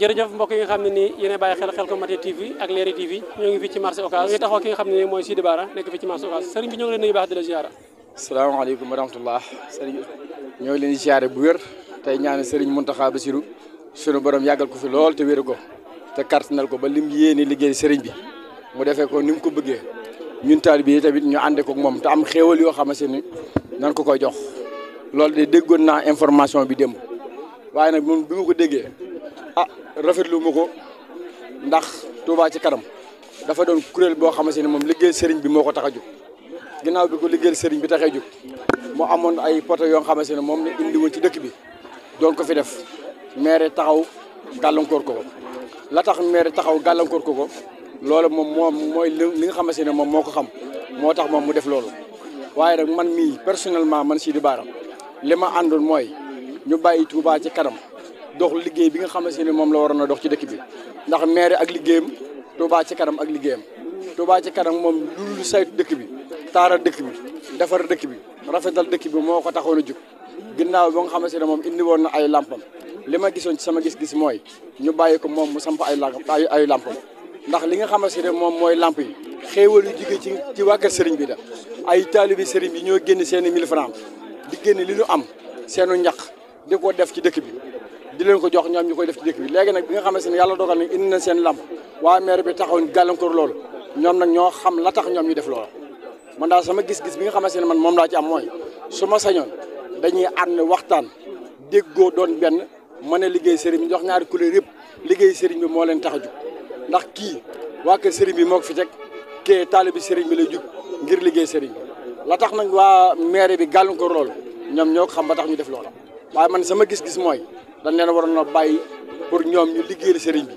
jërëjëf mbokk yi nga xam ne nii yéen a bàyyi xel Khelcom TV ak Leral TV ñoo ngi fii ci marché Ocass ñu taxaw ki nga xam ne nii mooy Sidi Bara nekk fii ci marché Ocass sëriñ bi ñoo ngi leen nuyu baax di la ziara. salaamaaleykum wa rahmatullah sëriñ ñoo ngi leen di ziare bu wér tey ñaan sëriñ Mountakha Bassirou sunu borom yàggal ko fi lool te wéru ko te kartanal ko ba lim yéene liggéey sëriñ bi mu defee ko ni mu ko bëggee ñun taalibe yi tamit ñu ànde ko moom te am xéewal yoo xamante ni nan ko koy jox loolu de déggoon naa information bi démb waaye nag moom bi ma ko déggee rafetlu ma ko ndax Touba ci kanam dafa doon kuréel boo xamante ne moom liggéey sëriñ bi moo ko tax a jóg ginnaaw bi ko liggéeyal sëriñ bi taxee jóg mu amoon ay poto yoo xamante ne moom la indi woon ci dëkk bi doon ko fi def maire taxaw gàllankoor ko la tax maire taxaw gàllankoor ko loolu moom mooy li nga xamante ne moom moo ko xam moo tax moom mu def loolu waaye nag man mii personnellement man Sidi Bara li ma àndoon mooy ñu bàyyi Touba ci kanam dox liggéey bi nga xamante ne moom la waroon a dox ci dëkk bi ndax maire ak liggéeyam Touba ci kanam ak liggéeyam Touba ci kanam moom lu saytu dëkk bi taaral dëkk bi defar dëkk bi rafetal dëkk bi moo ko taxoon a jug ginnaaw ba nga xamante ne moom indi woon na ay lampam li ma gisoon ci sama gis-gis mooy ñu bàyyi ko moom mu samp ay lampam ndax li nga xamante ne moom mooy lamp yi xéewal yu jóge ci waa kër sëriñ bi da ay taalibi sëriñ bi ñoo génn seen i 1000 francs di génn li ñu am seenu ñaq di ko def ci dëkk bi di leen ko jox ñoom ñu koy def ci dëkk bi léegi nag bi nga xamante ne yàlla dogal na indi na seen lamp waa maire bi taxaw gàllankoor loolu ñoom nag ñoo xam la tax ñoom ñu def loolu man daal sama gis-gis bi nga xamante ne man moom laa ci am mooy su ma sañoon dañuy ànd waxtaan déggoo doon benn mën a liggéey sëriñ bi jox ñaari couleur yëpp liggéey sëriñ bi moo leen tax a jug ndax kii waa kër sëriñ bi moo ko fi teg kee taalibi sëriñ bi lay jug ngir liggéey sëriñ bi la tax nag waa maire bi gàllankoor loolu ñoom ñoo ko xam ba tax ñu def loolu waaye man sama gis-gis mooy dañ leen waroon a bàyyi pour ñoom ñu liggéeyal sëriñ bi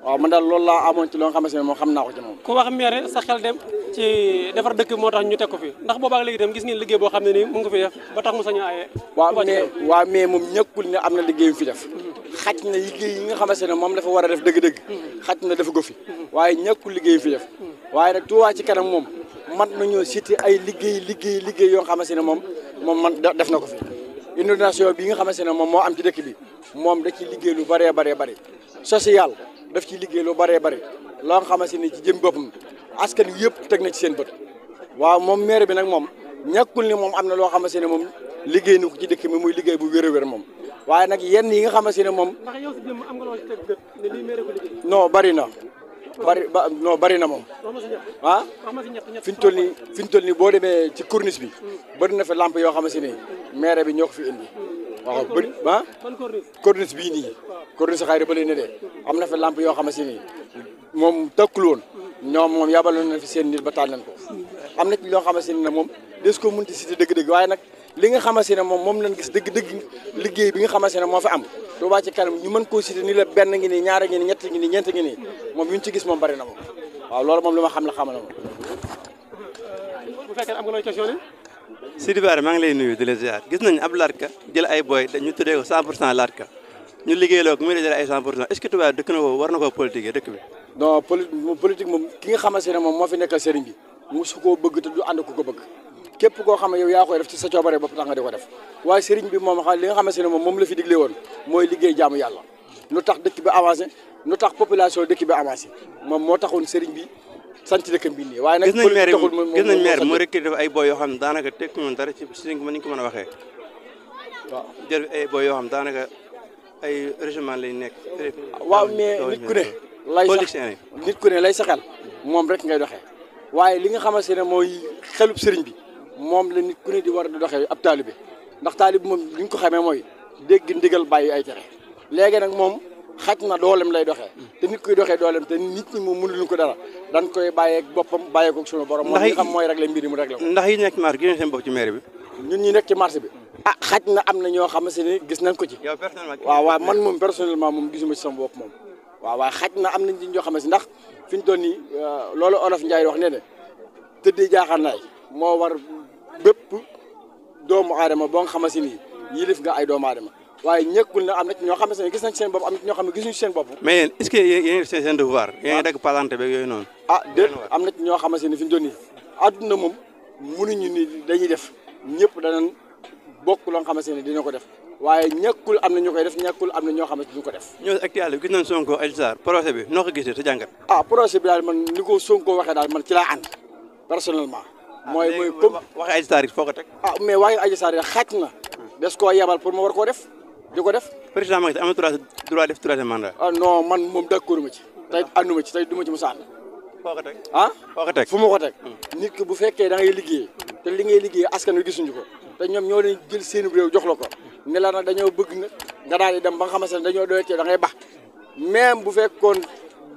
waaw man daal loolu laa amoon ci loo xamante ne moom xam naa ko ci moom. ku wax maire sa xel dem ci defar dëkk moo tax ñu teg ko fi ndax boobaag léegi itam gis ngeen liggéey boo xam ne nii mu ngi ko fi def ba tax mu sañ a aaye. waaw mais moom ñëkkul ne am na liggéey yu fi def xaj na liggéey yi nga xamante ne moom dafa war a def dëgg-dëgg xaj na dafa ko fi waaye ñëkkul liggéey yu fi def waaye nag Touba ci kanam moom man nañoo cité ay liggéey yoo xamante ne moom man def na ko fi inondation bi nga xamante ne moom moo am ci dëkk bi moom da ci liggéey lu bëree bëri social daf ci liggéey lu bëree bëri loo nga xamante ne ci jëm boppam askan wi yëpp teg na ci seen bët waaw moom maire bi nag moom ñàkkul ni moom am na loo xamante ne moom liggéey na ko ci dëkk bi muy liggéey bu wér a wér moom waaye nag yenn yi nga xamante ne moom. ndax yow si jëm am nga loo ci teg bët ne lii maire ko liggéey. non bëri na moom. ah fi ñu toll nii boo demee ci corniche bi bëri na fa lamp yoo xamante ne maire bi ñoo ko fi indi. waaw bëri ah corniche bii nii corniche xayri ba lay ne de am na fa lamp yoo xamante ni moom tëkkul woon ñoom moom yabaloon na fi seen nit ba taal nañ ko am na ci loo xamante ni nag moom des ko mënti cité dëgg-dëgg waaye nag li nga xamante ne moom lañ gis dëgg-dëgg liggéey bi nga xamante ne moo fi am Touba ci kanam ñu mën koo cité ni la benn ngi nii ñaara ngi nii ñett ngi nii ñeent ngi nii moom ñu ci gis moom bari na moom waaw loolu moom li ma xam la xamal moom. bu fekkee am nga looy questionné. Sidi Bara maa ngi lay nuyu di la ziar gis nañ ab Larka jël ay boy ñu tuddee ko 100% Larka ñu liggéeyloo ko mu jël ay 100% est-ce que Touba dëkk na ko war na koo politique dëkk bi. non politique moom ki nga xamante ne moom moo fi nekkal sëriñ bi mosu koo bëgg te du ànd ku ko bëgg képp koo xam ne yow yaa koy def ci sa coobare bopp tax nga di ko def waaye sëriñ bi moom li nga xamante ne moom la fi digle woon mooy liggéey jaamu yàlla lu tax dëkk bi avancé lu tax population dëkk bi avancé moom moo taxoon sëriñ bi sant dëkkam bi nii waaye nag gis nañ maire moo rek def ay boy yoo xam ne daanaka tekku ñu dara ci ni ñu ko mën a waxee waaw jël ay boy yoo xam daanaka ay régiment lañ nekk waaw mais nit ku ne lay saxal moom rek ngay doxee waaye li nga xamante ne mooy xelub sëriñ bi moom la nit ku ne di war a doxee ab taalibe ndax taalibe moom li ñu ko xamee mooy dégg ndigal bàyyi ay tere léegi nag moom xaj na doolem lay doxee te nit koy doxee doolem te nit ñi moom mënuluñ ko dara dañ koy bàyyeeg boppam bàyyeekoog sunu borom moom li xam mooy régler mbir yi mu régler ko ndax yi nekk ci marché gis nañ seen bopp ci maire bi ñun ñi nekk ci marché bi xaj na am na ñoo xamante ne gis nañ ko ci waaw man moom personnellement moom gisuma ci sama bopp moom waaye xaj na am nañ ci ñoo xamante ndax fi ñu toll nii loolu olof Njaay wax ne ne tëddee jaaxaanaay moo war bépp doomu aadama boo nga xamante ni yilif nga ay doomu aadama waaye ñëkkul na am na ñoo xamante ne gis nañ ci seen bopp am na ñoo xam ne gisuñu seen bopp. mais yéen est-ce que yéen seen devoir yéen a dagg palante beeg yooyu noonu. déet am na ñoo xamante ne fi ñu doon nii àdduna moom mënuñu ni dañuy def ñëpp danañ bokk loo xamante ne dina ko def waaye ñàkkul am na ñu koy def ñàkkul am na ñoo xamante ñu ko def. ñoo actuellement gis nañ Sonko Adji Sarr procès bi noo ko gisee te jàngat. projet bi daal man ni ko Sonko waxee daal man ci laa ànd personnellement. mooy comme waxee Adji Sarr it foo ko teg. mais waxee Adji Sarr yi xaaj na. des koo yebal pour ma war koo def di ko def. président Macky Sall am na droit def troisième mandat. non man moom d'accord ma ci. tey ànduma ci tey du ma ci mos a ànd. foo ko teg foo ko teg fu ma ko teg. nit ki bu fekkee da ngay liggéey te li ngay liggéey askan wi gisuñu ko te ñoom ñoo leen jël seen réew jox la ko ne la nag dañoo bëgg nag nga daal di dem ba nga xamante ne dañoo doyatee da ngay bax même bu fekkoon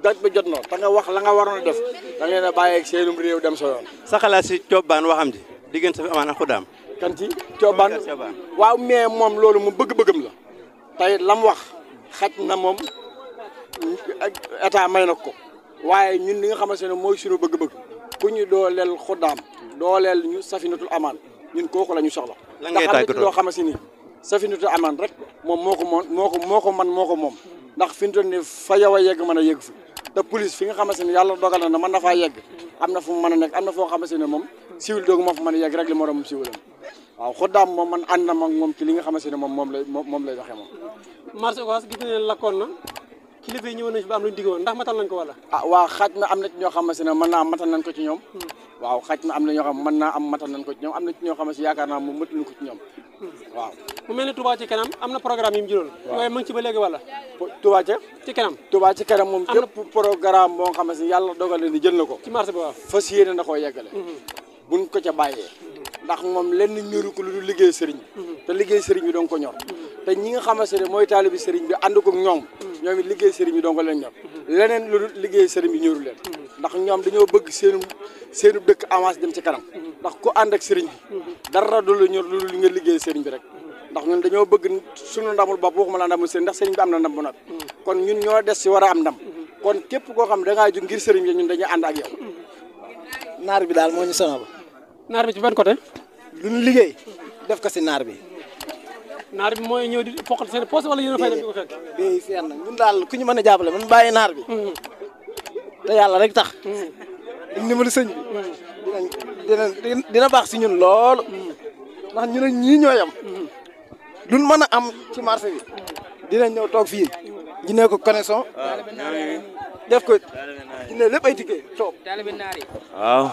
daj ba jot na te nga wax la nga waroon a def da ngeen a bàyyi ak seenum réew dem sa yoon. sa xalaat si coobaan waxam ji diggante Safi Amaan ak Xudaam. kan ci coobaan waaw mais moom loolu moom bëgg-bëggam la tey lam wax xaj na moom état may na ko waaye ñun li nga xamante ne mooy suñu bëgg-bëgg ku ñu dooleel Xudaam dooleel ñu Safinatul Amaan ñun kooku la ñu soxla. lan ngay tàggatoo loo xamante ni Safinatul Amaan rek moom moo ko moom ndax fi mu toll nii fa yow a yegg mën a yegg fi te police fi nga xamante ne yàlla dogal na mën na faa yegg am na fu mu mën a nekk am na foo xamante ne moom siwil doogu moo fa mën a yegg rek li moo doon moom siwilam waaw Xudaam moom man ànd na ma moom ci li nga xamante ne moom lay doxee moom. marché Ocass gis nañ ne lakkoon na kilifa yi ñëwoon nañ fi ba am lu ñu diggoon ndax matal nañ ko wala. waaw xaaj na am na ci ñoo xamante ne mën naa am matal nañ ko ci ñoom. waaw xaaj na am na ñoo xam mën naa am matal nañ ko ci ñoom am na ci ñoo xamante ne yaakaar naa moom mataluñ ko ci ñoom waaw. mu mel ne Touba ci kanam am na programme yi mu jëloon. waaye mu ngi ci ba léegi wala. Touba ci kanam moom képp programme boo xamante ne yàlla dogal na ni jël na ko. ci marché bi waaw fas yéene na koo yeggale. buñ ko ca bàyyee. ndax moom lenn ñoru ko lu dul liggéey sëriñ bi te liggéey sëriñ bi doon ko ñor te ñi nga xamante ne mooy taalibi sëriñ bi ànd ko ñoom ñoom it liggéey sëriñ bi doon ko leen ñor leneen lu dul liggéey sëriñ bi ñoru leen ndax ñoom dañoo bëgg seenu dëkk avance dem ci kanam ndax ku ànd ak sëriñ bi dara du la ñor lu dul nga liggéey sëriñ bi rek ndax ñun dañoo bëgg suñu ndamul bopp waxuma la ndamul sëriñ ndax sëriñ bi am na ndam bu noppi kon ñun ñoo des si war a am ndam kon képp koo xam da ngaa jóg ngir sëriñ bi ñun dañuy ànd ak yow. naar bi daal moo ñu sonal. naar bi ci ban côté. lu ñu liggéey def ko si naar bi. naar bi mooy ñëw di foqal seen poste wala yéen a fay dem di ko fekk. bii fenn ñun daal ku ñu mën a jàppale man bàyyi naar bi. te yàlla rek tax. ndimbali sëñ bi. dina baax si ñun lool. ndax ñu ne ñii ñoo yam. luñ mën a am ci marché bi. dinañ ñëw toog fii. ñu ne ko connexion. def ko ñu ne lépp ay ticket toog. waaw.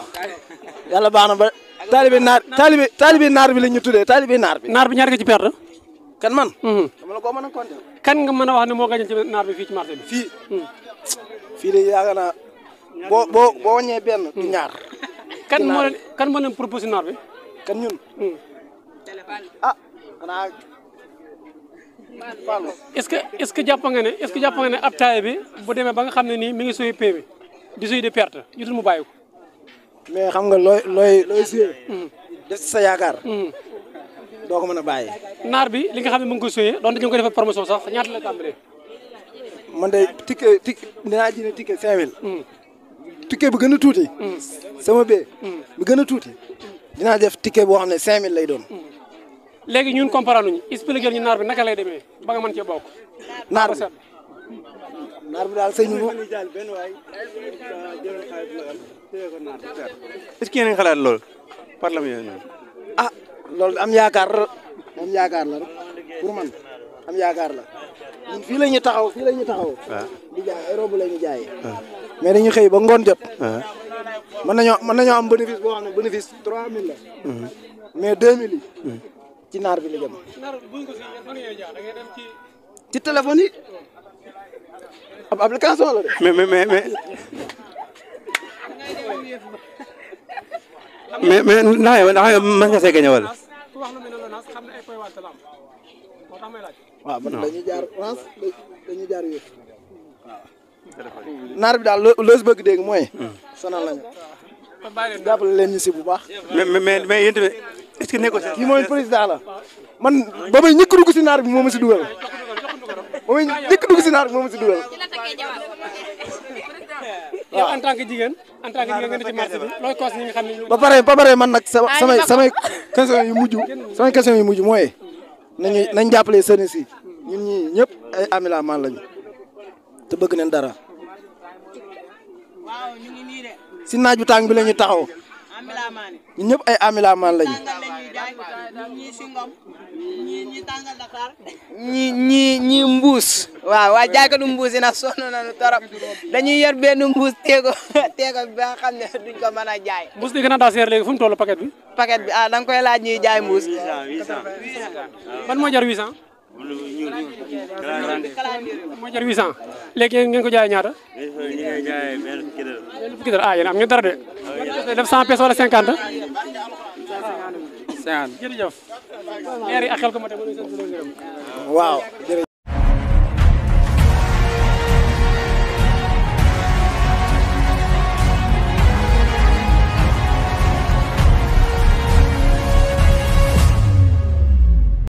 yàlla baax na ba. taalibe naar bi la ñu tuddee taalibe naar bi. naar bi ñaar nga ci perte. kan man. dama la ko mën a compter. kan nga mën a wax ne moo gañe ci naar bi fii ci marché bi. fii de yaakaar naa boo wàññee benn du ñaar. kan moo leen proposé naar bi. kan ñun. xanaa. est-ce que jàpp nga ne ab taay bi bu demee ba nga xam ne nii mi ngi suy pay bi di suy di perte jutul mu bàyyi ko. mais xam nga looy suyee. des sa yaakaar. doo ko mën a bàyyi. naar bi li nga xam ne mu ngi koy suyee doon dañu ko defee promotion sax ñaata la tàmbalee. man de ticket dinaa jënd ticket 5000. ticket bu gën a tuuti. sama bee. bu gën a tuuti. dinaa def ticket boo xam ne 5000 lay doon. léegi ñun comprendre ñu expliqué ñu naar bi naka lay demee ba nga mën cee bokk. naar bi daal sëñ bi. est-ce que yéen a ngi xalaat loolu parlement yooyu noonu. loolu am yaakaar la rek pour man am yaakaar la ñun fii la ñu taxaw. waaw di jaay ay robe la ñu jaayee. mais dañu xëy ba ngoon jot. mën nañoo am bénéfice boo xam ne bénéfice 3000 la. mais 2000 yi. ci naar bi la jëm. ci téléphone yi. ab application la de. mais ndax yow mën nga see gañe wala. waaw man dañuy jaar France dañuy jaar yëpp. naar bi daal loo si bëgg dégg mooy. sonal nañu. jàppale leen ñu si bu baax. mais yéen tamit est-ce que nekkul kii mooy président la man ba may ñëkk dugg si naar bi moo ma si dugal. yow en tant que jigéen nga ne ci marché bi looy cause ñi nga xam ne. ba pare man nag samay question yu mujj mooy nañ jàppale sëriñ si ñun ñii ñëpp ay amila man lañu te bëgg nañ dara si naaj bu tàng bi la ñu taxaw ñun ñëpp ay amila man lañu ñi mbuus waaw waa jaaykatu mbuus yi nag sonn nañu torop dañuy yor benn mbuus teego ba nga xam ne duñ ko mën a jaay. mbuus di gën a daa seer léegi fu mu toll paquet bi. paquet bi da nga koy laaj ñuy jaay mbuus. ban moo jar 800. moo jar 800 léegi ngeen ko jaayee ñaata. benn fukki dara yéen am ngeen dara de. def 100 pesos wala 50. 50 jërëjëf. maire yi ak Xelcom waaw jërëjëf.